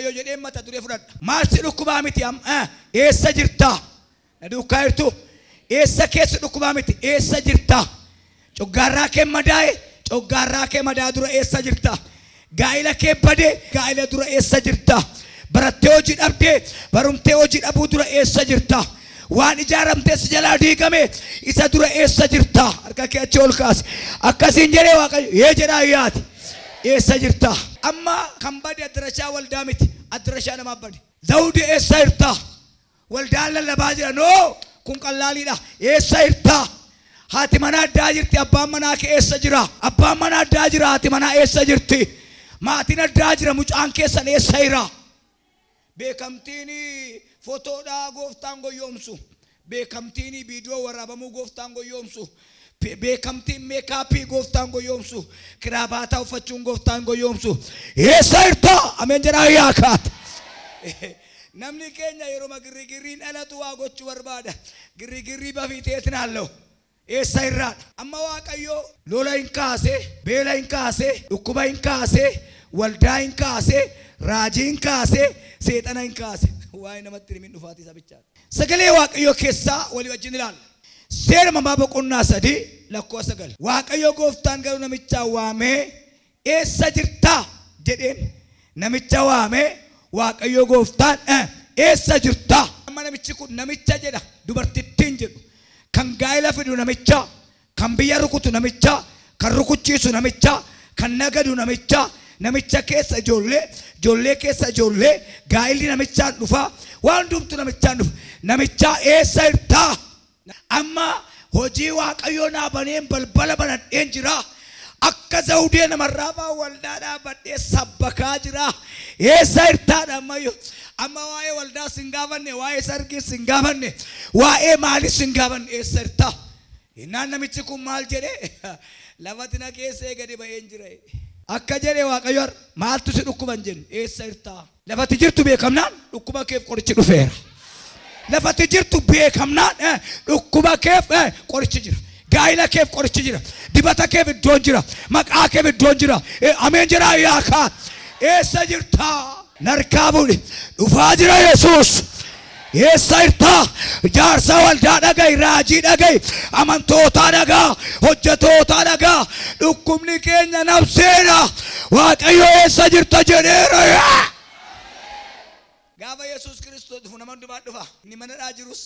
Waaqayyo jedhee mata duree fudhadha. Maal si dhukkubaa miti eessa jirta? Na duukaa jirtu? Eessa keessa dhukkubaa miti eessa jirta? Coggaarraa kee madaa'e, coggaarraa kee madaa dura eessa jirta? Gaa'ila kee badee, gaa'ila dura eessa jirta? Barattee hojii dhabdee, barumtee hojii dhabuu dura eessa jirta? Waan ijaaramtee si jalaa diigame isa dura eessa jirta? Harka kee achi ol kaasi. Akkasiin jedhee Waaqayyo yee jedhaa yaati. Eessa jirta? Amma kan bade addaraashaa waldaa miti, addaraashaa namaa bade. Zawudi eessa jirta? Waldaan lallabaa jira. Noo kun qallaaliidha. Eessa jirta? Haati manaa addaa jirti, abbaan manaa kee eessa jira? Abbaan manaa addaa jira, haati manaa eessa jirti? Maatiin addaa jira, mucaan keessan eessa jira? Beekamtiin fotoodhaa gooftaan goyoomsu. Beekamtiin viidiyoo waraabamuu gooftaan goyoomsu. Beekamtiin meekaappii gooftaan goyoomsu. Kirabaataa uffachuun gooftaan goyoomsu. Eessa jirta? Ameen jedhaa yaakaata. Namni keenya yeroo girrigirriin dhalatu waa gochuu barbaada. Girrigirrii bafiiteetiin halluu. Eessa irraadha? Amma Waaqayyo lola hin kaase, beela hin kaase, dhukkuba hin kaase, waldaa hin kaase, raajii hin kaase, seexana hin kaase. Waa'ee namatti himin dhufaatii sabichaa. Sagalee Waaqayyoo keessaa walii wajjin ilaalla. Seera Uumamaa boqonnaa 3 lakkoofsa 9. Waaqayyo gooftaan garuu namicha waamee eessa jirta jedheen. Namicha waamee Waaqayyo gooftaan eessa jirta? Amma namichi kun namicha jedha, dubartittiin jedhu. Kan gaa'ela fidu namicha, kan biyya rukutu namicha, kan rukuchiisu namicha, kan nagadu namicha, namicha keessa ijoollee, ijoollee keessa ijoollee, gaa'illi namichaan dhufa, waan hundumtu namichaan dhufa. Namicha eessa jirta? Amma hojii Waaqayyoo naa baneen balbala banadheen jira. Akka zawudee namarraa fa'aa waldaa dhaabbadhee sabbakaa jira. Eessa jirtaadha ammayyuu? Amma waa'ee waldaa sin gaafanne, waa'ee sargii sin gaafanne, waa'ee maalii sin gaafanne, eessa jirta? Innaan namichi kun maal jedhee? Lafati na keessa gadi ba'een jira. Akka jedhee Waaqayyo maaltu si dhukkuban jenne, eessa jirta? Lafati jirtu beekamnaan dhukkuba keef qorichi dhufeera. Lafati jirtu beekamnaan dhukkuba keef qorichi jira. Gaa'ila keef qorichi jira. Dibata keef iddoon jira. Maqaa keef iddoon jira. Ameen jedhaa yaakaa. Eessa jirta? Narkaa bu'e. Dhufaa jira Yesuus. Eessa jirta? Jaarsa waldaa dhaga'i, raajii dhaga'i, amantootaa dhagaa, hojjetootaa dhagaa. Dhukkubni keenya nabseera. Waaqayyo eessa jirta jedheera. Gaafa Yesuus Kiristoos dhufu nama hundumaa dhufa. Inni manadhaa jirus,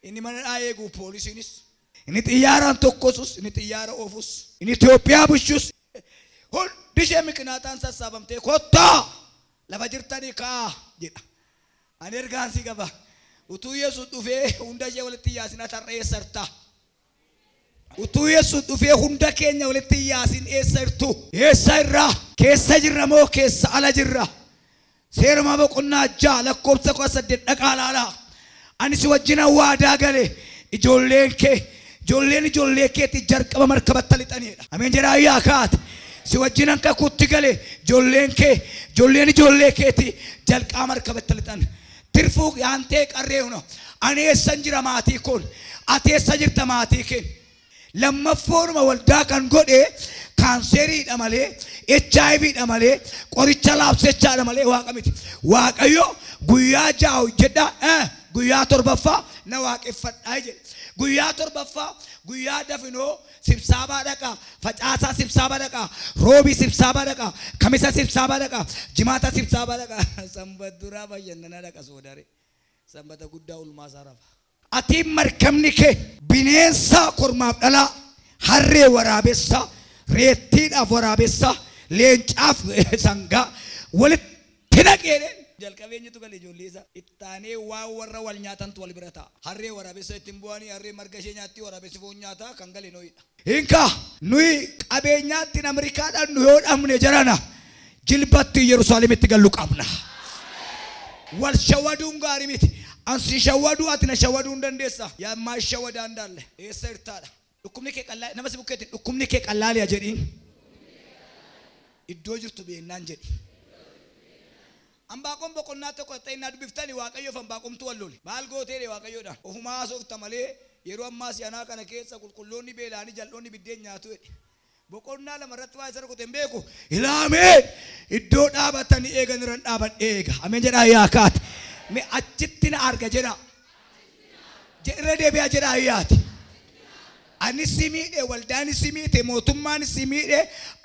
inni manadhaa eegu poolisiinis, inni xiyyaaraan tokkosus, inni xiyyaara oofus, inni Itoophiyaa bulchus, hundi ishee miqinaataan sassaabamtee kottaa lafa jirtanii ka'aa jedha. Ani ergaan si qaba. Utuu Yesuus dhufee hunda ishee walitti yaasin atarra eessa jirta? Utuu Yesuus dhufee hunda keenya walitti yaasin eessa jirtu? Eessa irraa? Keessa jirra moo keessa ala jirra? Seera Uumamaa boqonnaa 6 lakkoofsa 18 dhaqaa ilaalaa. Ani si wajjin waadaa gale ijoolleen kee, ijoolleen ijoollee keetti jalqaba markabatti lixaniidha. Ameen jedhaa yaa kaate. Si wajjin hanka kutti gale ijoolleen kee, ijoolleen ijoollee keetti jalqaba markabatti lixan. Tirfuu yaantee qarree huna. Ani eessan jira maatii kun? Ati eessa jirta maatii kee? Lammaffoonuma waldaa kan godhe kaanseeriidha malee, HIVdha malee, qoricha laabsechaadha malee waaqa miti. Waaqayyo guyyaa 6 hojjedha, guyyaa 7ffaa na waaqeffadhaa jedhe. Guyyaa 7ffaa guyyaa dafinoo sibsaabaa dhaqaa, facaasaa sibsaabaa dhaqaa, roobii sibsaabaa dhaqaa, kamisa sibsaabaa dhaqaa, jimaata sibsaabaa dhaqaa, sanbata duraa bashannana dhaqa soodare. Sanbata guddaa ulmaa isaa rafa. Ati markabni kee bineensa kormaaf dhalaa, harree waraabessa, reettiidhaaf waraabessa, leencaaf sangaa walitti naqeedhe. Jalqabeenyitu gale ijoollee isaa. Ittaanee waan warra wal nyaatantu wal bira ta'a. Harree waraabessa ittiin bu'anii, harree marga ishee nyaatti, waraabessi foon nyaata kan gale nooyidha. Hinka nuyi qabeenyaatti Ameerikaadhaan nu yoo dhabne jarana jilbatti Yerusaalemitti gallu qabna. Wal shawaduun gaarii miti. Ansi shawaduu ati na shawaduu hin dandeessa. Yaa ammaa shawadaa hin daalle. Eessa jirtaadha? Dhukkubni kee qallaa nama si bukkeetti dhukkubni kee qallaaliya jedhiin. Iddoo jirtu beennaan jedhi. Anbaaqoon boqonnaa 1 ta'e innaa dubbiftanii Waaqayyoof anbaaqomtu wal lole. Maal gooteedhe Waaqayyoodhaan? Ofumaa haasofta malee yeroo ammaa si'anaa kana keessa qulqulloonni beela'anii jal'oonni biddeen nyaatu jedhe. Boqonnaa 2 irratti waa isa rukute hin beeku. Ilaamee iddoo dhaabatanii eegan irra dhaabadhee eega. Ameen jedhaa yaa kaate. Mee achitti na arga jedhaa. Irra deebi'aa jedhaa yaati. Ani si miidhe, waldaan si miidhe, mootummaan si miidhe,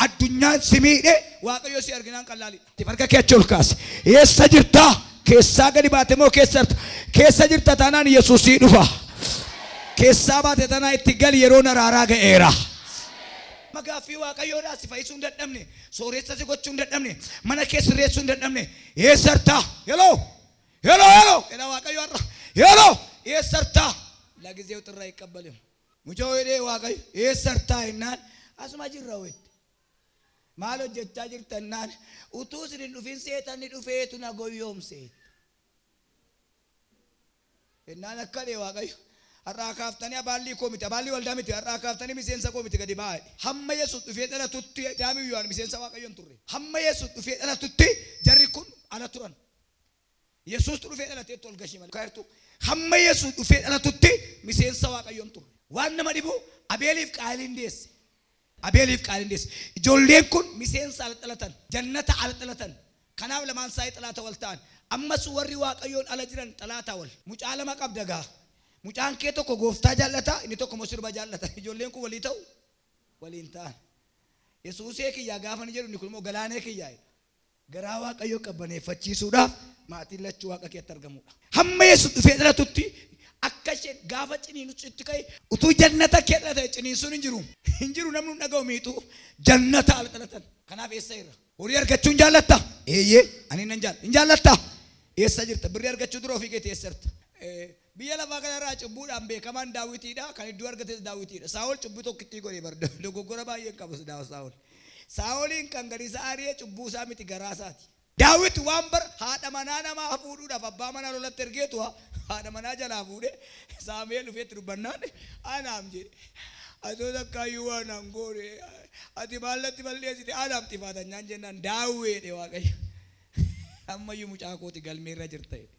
addunyaan si miidhe, Waaqayyo si arginaan qallaalidha. Harka kee achi ol kaasi. Eessa jirtaa? Keessaa gadi baate moo keessa jirta? Keessa jirta taanaan Yesuus sii dhufa. Keessaa baate taanaan itti gali yeroon araaraa ga'eera. Gaaffii Waaqayyoodhaa si fayyisuu hin dadhabne, sooressa si gochuu hin dadhabne, mana kee sirreessuu hin dadhabne. Eessa jirtaa? Hello! Hello! Hello! Jedha Waaqayyo har'a. Hello! Eessa jirtaa? Lagizeew xirraa ይቀበልም. Mucaa jedhee Waaqayyo eessa jirtaa jennaan asuma jirra wette. Maal hojjechaa jirta jennaan utuu isin hin dhufin seetanni dhufeetu na goyyoomse. Jennaan akka dhee Waaqayyo har'aa kaaftanii abaallii koo miti, abaallii waldaa miti, har'aa kaaftanii miseensa koo miti gadi ba'aa. Hamma Yesuus dhufee dhalatutti daamiyyuu ani miseensa Waaqayyo hin turre. Hamma Yesuus dhufee dhalatutti jarri kun ala turan. Yesuus dhufee dhalateetti ol gashee malee. Hamma Yesuus dhufee dhalatutti miseensa Waaqayyo hin turre. Waan nama dhibu Abeeliif Qaayiliin deesse. Abeeliif Qaayiliin deesse. Ijoolleen kun miseensa ala dhalatan, jannata ala dhalatan. Kanaaf lamaan isaanii xalaata wal ta'an. Ammas warri Waaqayyoon ala jiran xalaata wal. Mucaa lama qabda gaa. Mucaan kee tokko gooftaa jaallata, inni tokko immoo sirba jaallata. Ijoolleen kun walii ta'u? Waliin ta'an. Yesuusee kiyyaa gaafa ni jedhu inni kun immoo galaanee kiyyaa. Garaa Waaqayyoo qabbaneeffachiisuudhaaf maatiin lachuu Waaqa keetti argamudha. Hamma Yesuus dhufee dhalatutti akka isheen gaafa ciniinsu itti ka'e utuu jannata kee dhalate ciniinsuun hin jiru. Hin jiru namni hin dhaga'u miixu jannata ala dhalatan. Kanaaf eessa irra? Horii argachuu hin jaallatta? Eeyyee ani nan jaalla. Hin jaallatta? Eessa jirta? Birrii argachuu dura ofii keetii eessa jirta? Biyya lafaa kanarraa cubbuudhaan beekamaan Daawitiidha. Kan iddoo argates Daawitiidha. Saa'ol cubbuu tokkittii godhe bar dogoggora baay'een qabu Saa'ol. Saa'oliin kan gadi isaa ari'ee cubbuu isaa miti garaa isaati. Daawit waan bar haadha manaa namaa fuudhuudhaaf abbaa manaa lolatti ergeetu haadha manaa jalaa fuudhee Saamu'eel dhufeetti dubbannaan anaam jedhe. Atoo takkaayyuu waan an goone ati maallatti balleessite anaam xifaatanyaan jennaan daawweedhe Waaqayyo. Ammayyuu mucaa kooti galmeerra jirta jedhe.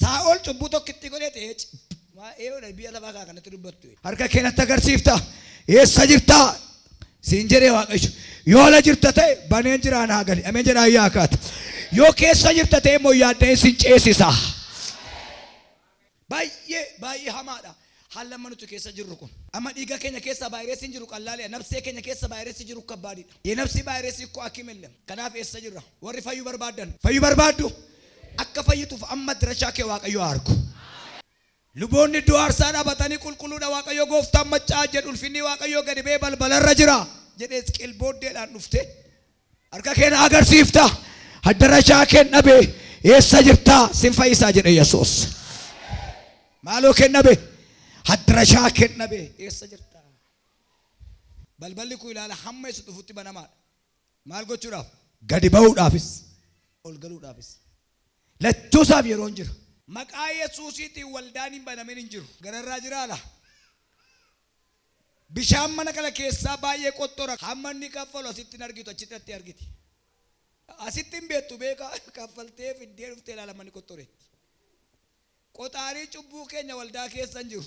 Saa'ol cubbuu tokkitti godhee ta'ee eeyoodha biyya lafaa kanatti dubbattu. Harka kee natti agarsiifta. Eessa jirtaa? Siin jedhee Waaqayyo. Yoo ala jirta ta'e baneen jiraan haa gali. Ameen jedhaa yaa kaata. Yoo keessa jirta ta'e immoo yaaddeen siin ceesisa. Baay'ee baay'ee hamaadha. Haalli amma nuti keessa jirru kun. Amma dhiiga keenya keessa vaayirasiin jiru qallaaleedha. Nafsee keenya keessa vaayirasii jiru kabbaadidha. Nafsi vaayirasii koo hakiim illee. Kanaaf eessa jirra? Warri fayyuu barbaaddan. Fayyuu barbaaddu. Akka fayyituuf amma dirashaa kee Waaqayyo argu. Luboonni iddoo aarsaa dhaabatanii qulqulluudha Waaqayyo gooftaan maccaa jedhu ulfinni Waaqayyo gadi ba'ee balbalarra jira jedhee Hisqi'eel booddeedhaan dhufte. Harka kee na agarsiifta. Haddarashaa kee dhabe eessa jirtaa? Sin fayyisaa jedhe Yesuus. Maaloo kee dhabe? Haddarashaa kee dhabe eessa jirtaa? Balballi kun ilaala hamma isa dhufutti banamaadha. Maal gochuudhaaf? Gadi ba'uudhaafis ol galuudhaafis. Lachuusaaf yeroon jira. Maqaa Yesuusiitiin waldaan hin banamin hin jiru. Gararraa jiraala. Bishaan mana kana keessaa baay'ee qottoora. Hamma inni kaffalu asitti hin argitu, achitti argiti. Asitti hin beektu beekaa kaffaltee fiddee dhuftee ilaala manni qottoreetti. Qoxaarii cubbuu keenya waldaa keessa hin jiru.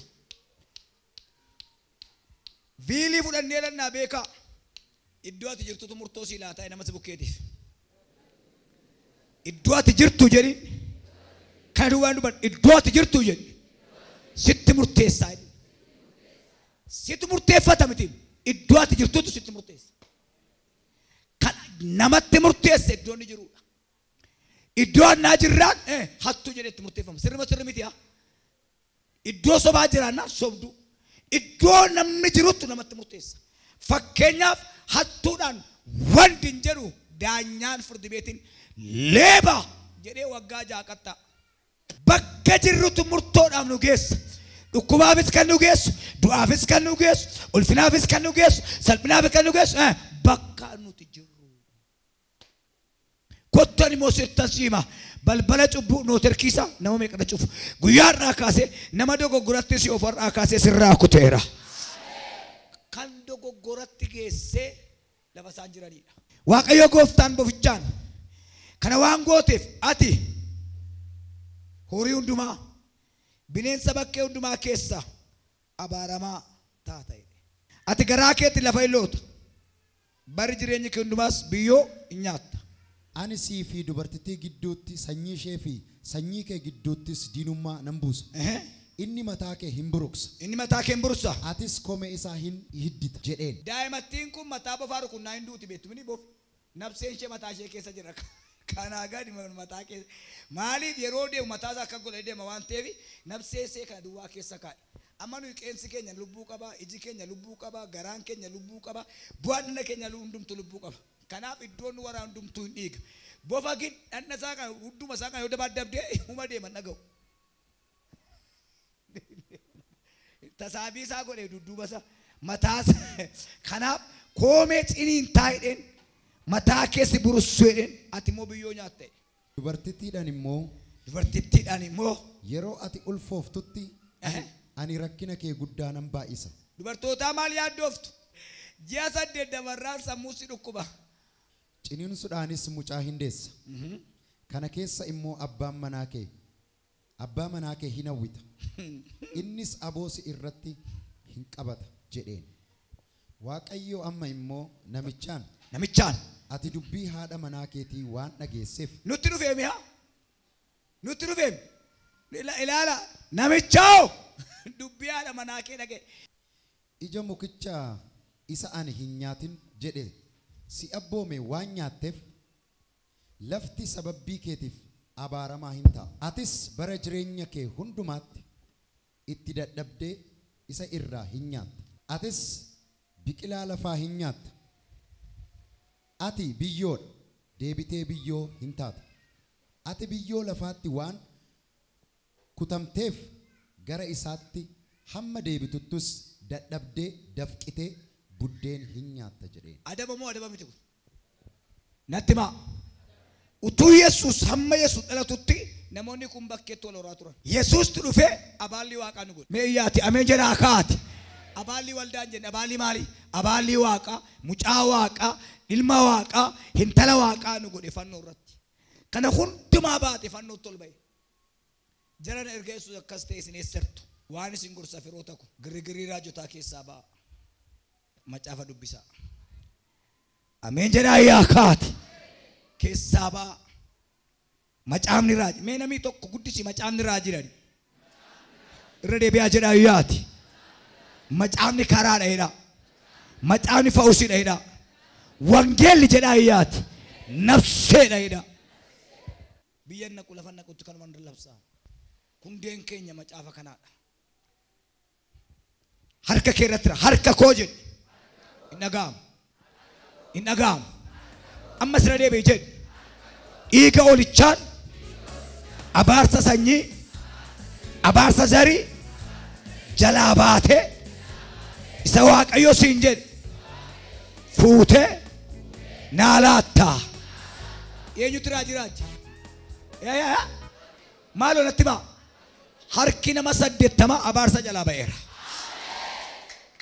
Viilii fudhannee lannaa beekaa. Iddoo ati jirtutu murtoo sii laataa nama si bukkeetiif. Iddoo ati jirtu jedhi. Kana duwwaan dubbadhu. Iddoo ati jirtu jedhi. Sitti murteessaa jedhi. Sitti murteeffata miti. Iddoo ati jirtutu sitti murteessa. Kan namatti murteesse iddoo inni jirudha. Iddoo annaa jirraan hattuu jedhee itti murteeffama. Sirrima sirri miti haa. Iddoo sobaa jiraannaa sobdu. Iddoo namni jiruttu namatti murteessa. Fakkeenyaaf hattuudhaan wanti hin jedhu daanyaan firdi beetiin leeba jedhee waggaa 6 qaxxaa. Bakka jirrutu murtoodhaaf nu geessa. Dhukkubaafis kan nu geessu, du'aafis kan nu geessu, ulfinaafis kan nu geessu, salphinaafis kan nu geessu bakka nuti jirru. Kottan immoo sirtan siima. Balbala cubbuu nootirkiisa nama meeqa cufu. Guyyaa irraa kaasee nama dogoggoratti si ofarraa kaasee sirraa kuteera. Kan dogoggoratti geessee lafa isaan jiranidha. Waaqayyo gooftaan bofichaan kana waan gooteef ati horii hundumaa bineensa bakkee hundumaa keessa abaaramaa taata jedhe. Ati garaa keetti lafa hin loota. Barri jireenya kee hundumaas biyyoo hin nyaatta. Ani sii fi dubartittii gidduutti sanyii ishee fi sanyii kee gidduuttis diinummaa nan buusa. Inni mataa kee hin buruqsa. Inni mataa kee hin buruqsa. Atis komee isaa hin hiddita jedheen. Daa'imattiin kun mataa bofaa rukunnaa hin duuti beektu mini bofi. Nabseen ishee mataa ishee keessa jira. Kanaa gadi mataa keessa. Maaliif yeroo deemu mataa isaa akka godhee deema waan ta'eef nabsee ishee kana duwwaa keessa kaa'e. Amma nuyi qeensi keenya lubbuu qaba, iji keenya lubbuu qaba, garaan keenya lubbuu qaba, bu'aan dhagna keenya hundumtu lubbuu qaba. Kanaaf iddoon nu waraanu hundumtuu hin dhiiga. Bofa gin dhagna isaa kana hunduma isaa kana yoo dabaddabdee huma deeman dhaga'u. Tasaabii isaa godhee dudduuba isaa mataa kanaaf koomee ciniin taa'edheen mataa keessi burussuu jedheen ati immoo biyyoo nyaatte. Dubartittiidhaan immoo yeroo ati ulfooftutti ani rakkina kee guddaa nan baay'isa. Dubartootaa maal yaaddooftu? Ji'a 8 dabarraan sammuu si dhukkuba. Ciniinsuudhaanis mucaa hin deessa. Kana keessa immoo abbaa manaa kee hin hawwita. Innis aboo si irratti hin qabata jedheen. Waaqayyo amma immoo namichaan ati dubbii haadha manaa keetii waan dhageesseef nutti dhufeemi haa? Nutti dhufeemi. Ilaala namichoo dubbii haadha manaa kee dhagee. Ija mukichaa isa ani hin nyaatin jedhe si abboome waan nyaatteef lafti sababii keetiif abaaramaa hin ta'a. Atis bara jireenya kee hundumaatti itti dadhabdee isa irraa hin nyaatta. Atis biqilaa lafaa hin nyaatta. Ati biyyoodha, deebitee biyyoo hin taata. Ati biyyoo lafaatti waan kutamteef gara isaatti hamma deebituttus dadhabdee dafqitee buddeen hin nyaatta jedheen. Adaba moo adaba miti kun? Natti himaa. Utuu Yesuus hamma Yesuus dhalatutti namoonni kun bakkeetti wal horaa turan. Yesuustu dhufee abaalli waaqaa nu godhe. Mee iyyaati ameen jedhaa kaati. Abaalli waldaan jenne abaalli maali? Abaalli waaqaa, mucaa waaqaa, ilma waaqaa, hintala waaqaa nu godhe fannoo irratti. Kana hundumaa baate fannootti ol ba'e. Jaran erga Yesuus akkas ta'e isin eessartu? Waan isin gorsa firoota ko girgirii raajotaa keessaa ba'a. Macaafa dubbisaa. Ameen jedhaa iyyaa kaati. Keessaa ba'a. Macaafni raaji. Mee namni tokko guddisi macaafni raaji jedhani. Irra deebi'aa jedhaa iyyaati. Macaafni karaadha jedhaa. Macaafni fa'uusiidha jedhaa. Wangeelli jedhaa iyyaati. Nafseedha jedhaa. Biyya naqu lafa naqutti kanuma nu labsaa. Hundeen keenya macaafa kanaadha. Harka kee irratti harka koo jedhi. Hin dhaga'amu. Hin dhaga'amu. Ammas irra deebi'i jedhi. Dhiiga olichaan abaarsa sanyii, abaarsa zarii jalaa baatee isa Waaqayyo siin jedhe fuutee naa laattaa. Eenyutu raajii raaji? Maaloo natti himaa? Harki nama 80 abaarsa jalaa ba'eera.